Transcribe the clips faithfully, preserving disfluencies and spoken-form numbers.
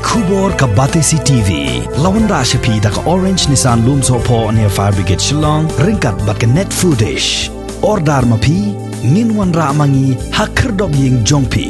Khubor ka Batesi T V la wanrah sha phi da ka Orange Nissan Lumsohphoh near Fire Brigade Shillong ryngkat bad ka Net Foodish. Order ma phi, ngin wanrah ma ngi ha khyrdop ïing jong phi.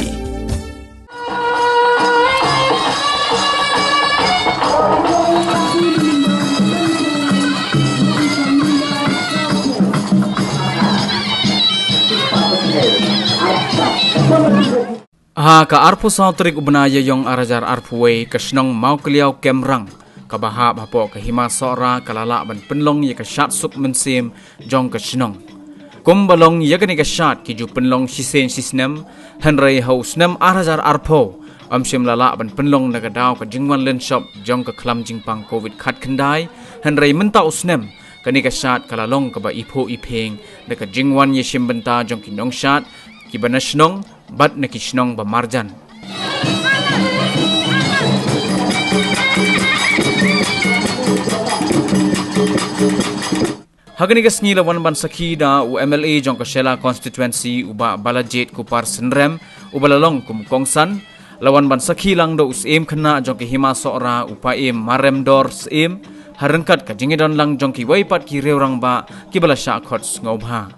Ha ka arphew saw tarik u bnai Ïaïong ar hajar arphew wei, ka shnong Mawkliaw Kemrang kaba hap hapoh ka Hima Sohra ka la lah ban pynlong ïa ka shad suk mynsiem jong ka shnong. Kumba long ïa kane ka shad ki ju pynlong shisien shisnem, hynrei ha u snem ar hajar arphew ym shym la lah ban pynlong na ka daw ka jingwan lynshop jong ka khlam jingpang Covid khatkhyndai, hynrei mynta u snem kane ka shad ka la long kaba iphuh iphieng da ka jingwan ïashim bynta jong ki nongshad kiba na shnong bad na ki shnong ba marjan. Ha kane ka sngi la wan ban sakhi da u M L A jong ka Shella Constituency, u Bah Balajied Kupar Synrem, uba la long kum u kongsan. La wan ban sakhi lang da u Syiem Khynnah jong ka Hima Sohra, u Paiem Maremdor Syiem, ha ryngkat ka jingïadon lang jong kiwei pat ki riew rangbah kiba la shah khot sngewbha.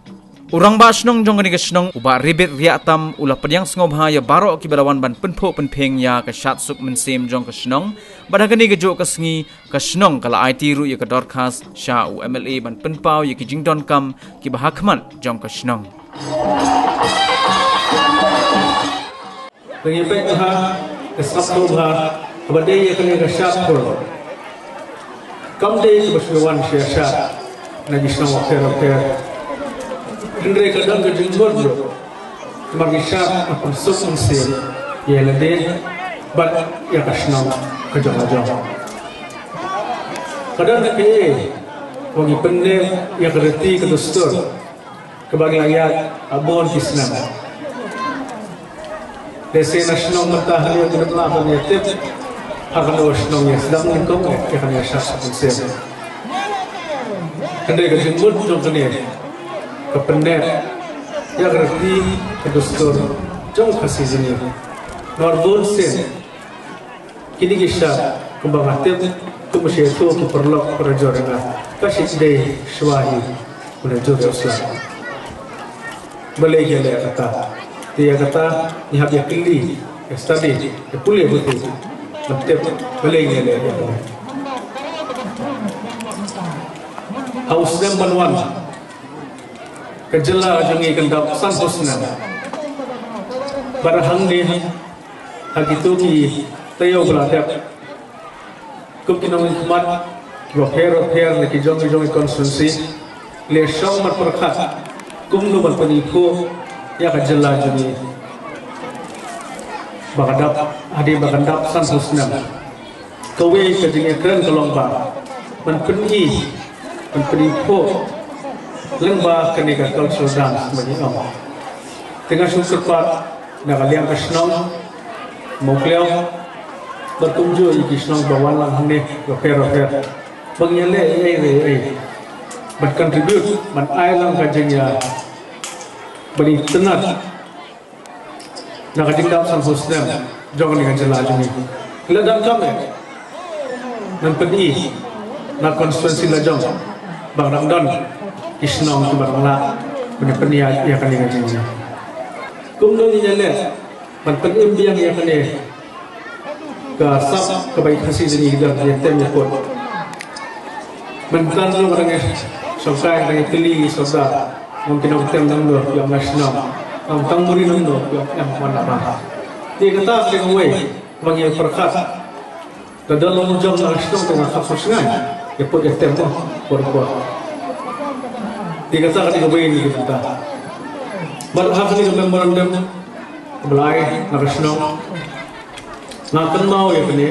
U Rangbah Shnong jong kane ka shnong, u Bah Ribit Riahtam, u la pdiang sngewbha ïa baroh kiba la wan ban pynphuh pynphieng ïa ka shad suk mynsiem jong ka shnong. Bad ha kane kajuh ka sngi, ka shnong ka la aiti ruh ïa ka dorkhas sha u M L A ban pynpaw ïa ki jingdonkam kiba ha khmat jong ka shnong. Ngi peit bha, ngi sngap bha, kaba dei ïa kane ka shad pur. Kam dei kaba shu wan sha shad na ki shnong bapher bapher. Hynrei ka don ka jingmut ruh. Namar ki shad ban pynsuk mynsiem ïa lade bad ïa ka shnong ka jong la jong. Ka don ka ei, ba ngi pynneh ïa ka riti ka dustur kaba ngi la ïaid ha bun ki snem. Lehse na shnong mynta hangne ngi la tip, ha kano shnong ïa sdang nyngkong ïa kane ka shad suk mynsiem. Hynrei ka jingmut jong kane ka pynneh ïa ka riti ka dustur jong Khasi jong ngi. Namar bun sien kine ki shad kumba nga tip, kumba shu ïathuh ki paralok parajor ïa nga, ka shait dei shuwa hi u la jur u sla. Balei ngi leh kata? Te ïa kata ngi hap ïa kylli, ïa study, ïa pule puthi ban tip balei ngi leh ïa kata. Ha u snem ban wan ka jylla jong ngi kan dap sanphew snem. Bad hangne ha kito ki taïew ba la dep, kum ki nongmihkhmat kiba pher bapher na ki jong ki jong ki constituency, la shong ban pyrkhat kumno ban pyniphuh ïa ka jylla jong ngi ba ka dap, hadien ba kan dap sanphew snem. Kawei ka jingïakren ka long ba ban pyni, ban pyniphuh lyngba kane ka cultural dance ba ngi ong. Te nga shu kyrpad na ka liang ka shnong Mawkliaw bad kumjuh ïa ki shnong ba wan lang hangne bapher bapher, ba ngin ïaleh ei ei ei ban contribute, ban ai lang ka jingïa, ban itynnad na ka jingdap sanphew snem jong kane ka jylla jong ngi. Lada donkam eh, ngan pyni na constituency la jong ba ka dang don ki shnong kiba dang lah ban pyni ïa kane ka jingïa. Kumno ngin ïaleh ban pynim biang ïa kane ka sap kaba i Khasi jong ngi ki don ïa tem ïa put. Mynta ruh ka dang ïa shongkai, ka dang ïa kylli ki sordar, ngam, ki nongtem nangno, ïa nga shnong, ngam, tang muri nangno, ïa em wan na ba. Te kata ka dei kawei ba ngi pyrkhat. Lada long jong na shnong te nga khap sngewsih ïa put ïa tem mo, put put. Te kata ka dei kawei ni kita. Bad ha kane ka memorandum ba la ai na ka shnong, nga kynmaw ïa kane,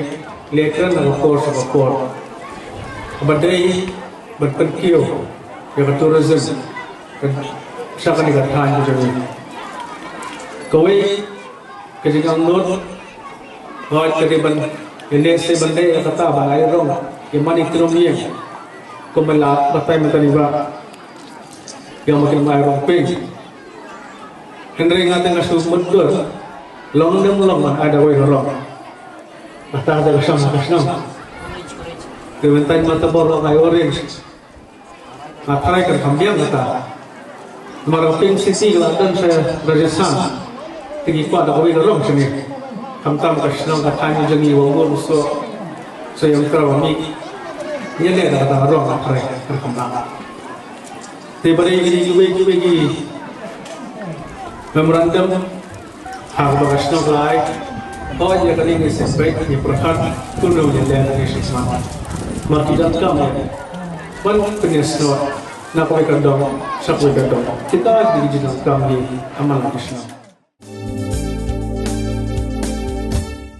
la kren na ka por sha ka por. Ba dei ban pynkiew ïa ka tourism sha kane ka thaiñ ka jong ngi. Kawei ka jingangnud, hooid, ka dei ban ïaleh se ban leh ïa kata ban ai rong ïa mane ki nongïing, kumba la batai mynta ni ba ïa ma ki nongai rong pink. Hynrei nga te nga shu mutdur, long ne ym long ban ai da kawei ka rong. Kata ka dei ka shnong, ka shnong. Te mynta ma ta bor la ngai orange. Nga tharai kan kham biang kata. Namar ka Pink City ka la don sha Rajasthan. Te ngi kwah da kawei ka rong shane. Khamtam ka shnong ka thaiñ jong ngi Wangur Busoh. Sohïeng Kraw Mih. Ngi leh da kata ka rong, nga tharai kan kham biang. Te ba dei kiwei kiwei ki memorandum ha kaba ka shnong ka la ai. Hooid, ïa kane ngi sngewbha peit, ngi pyrkhat kumno ngin leh, ngi sngewbha. Namar ki donkam ïa ban pynïasnoh na kawei ka dong sha kawei ka dong. Kita ki donkam ngi ha man la ki shnong.